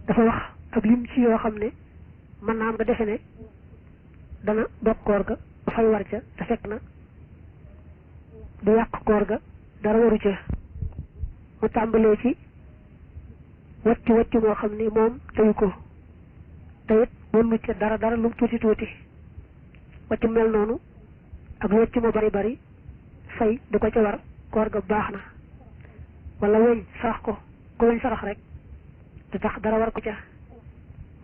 dafa wax ab lim ci yoo xam ne mën naa am nga defe ne dana dog koor ga ba fay war ca te fekk na du yàq koor ga dara waru ca mu tàmbalee ci wacc moo xam ni moom teyu ko te it mënu ca dara lu mu tuuti wacc mel noonu ak wacc mu bari fay du ko ca war koor ga baax na wala weñ sarax ko weñ sarax rek du tax dara war ko ca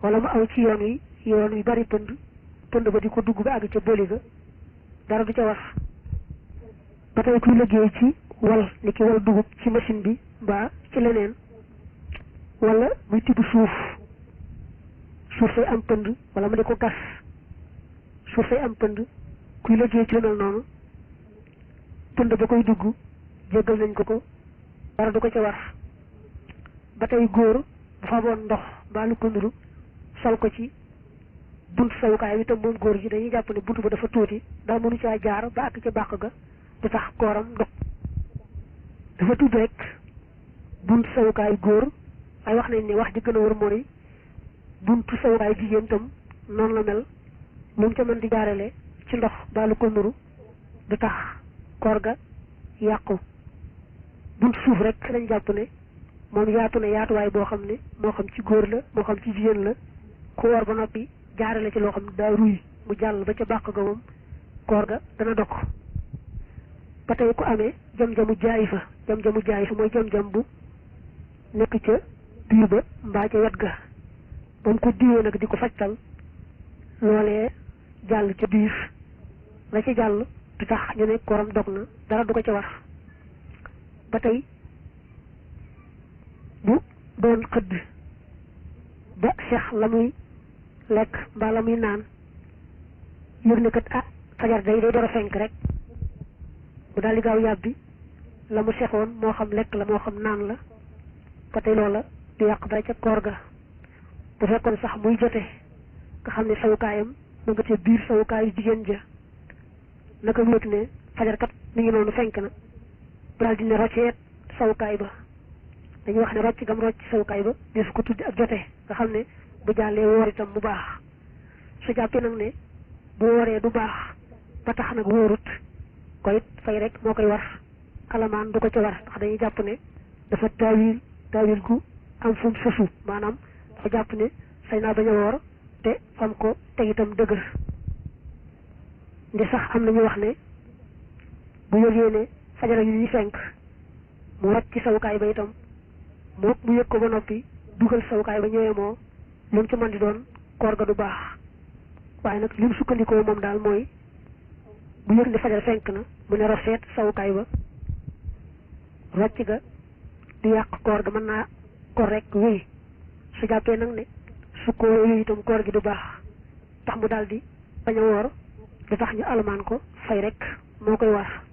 wala mu aw ci yoon wi bari pënd ba di ko dugg ba àgg ca bëli ga dara du ca war ba tey kuy liggéey ci wal ni ki wal dugub ci machine bi mbaa ci leneen wala muy tibb suuf say am pënd wala mu di ko gas suuf say am pënd kuy liggéey ci lu mel noonu pënd ba koy dugg jéggal nañ ko dara du ko ca war ba tey góor bu faboon ndox mbaa lu ko nuru sol ko ci bunt sawukaay wi tam moom góor gi dañuy jàpp ne bunt ba dafa tuuti daa mënu caa jaar ba àgg ca bàq ga du tax kooram ndox dafa tudd rek bunt sawukaay góor ay wax nañ ne wax ji gën a wër mooy buntu sawukaay jigéen tam noonu la mel lu mu ca mën di jaarale ci ndox mbaa lu ko nuru du tax koor ga yàqu buntu suuf rek lañ jàpp ne moom yaatu na yaatuwaay boo xam ne moo xam ci góor la moo xam ci jigéen la ku woor ba noppi jaarale ci loo xam ne daa ruy mu jàll ba ca bàq ga moom koor ga dana dog ba tey ku amee jam-jamu jaay fa mooy jam-jam bu nekk ca biir ba mbaa ca wet ga ba mu ko diwee nag di ko fajtal loolee jàll ca biir la ca jàll du tax ñu ne kooram dog na dara du ko ca war ba tey bu doon xëdd ba seex la muy lekk mbaa la muy naan yëg ne kat fajar day door a fenk rek bu daal di gaaw yàbbi la mu sexoon moo xam lekk la moo xam naan la ba tey loola du yàq dara ca koor ga bu fekkoon sax muy jote nga xam ne sawukaayam mu nga ca biir sawukaayu jigéen ja naka mu yëg ne fajar kat mi ngi noonu fenk na bu daal di ne rocceet sawukaay ba dañuy wax ne rocc gam rocc sawukaay ba desu ko tuddi ak jote nga xam ne bu jàllee woor itam mu baax su jàppee nag ne bu wooree du baax ba tax nag wóorut ko it fay rek moo koy war alamaan du ko ca war ndax dañuy jàpp ne dafa taawil gu am fu mu sosu maanaam dafa jàpp ne say naa bañ a woor te fam ko teg itam dëgër ndi sax am na ñu wax ne bu yëgee ne fajara yu ñuy fenk mu rocc ci sawukaay ba itam moo mu yëg ko ba noppi dugal sawukaay ba ñëwee moo lu mu ci mën di doon koor ga du baax waaye nag li mu sukkandikoo moom daal mooy bu yëg ne fajar fenk na mu ne rafet sawukaay ba rocc ga du yàq koor ga mën naa ko rek wéy su jàppee nag ne su ko wéy itam koor gi du baax tax mu daal di bañ a woor du tax ñu alamaan ko fay rek moo koy war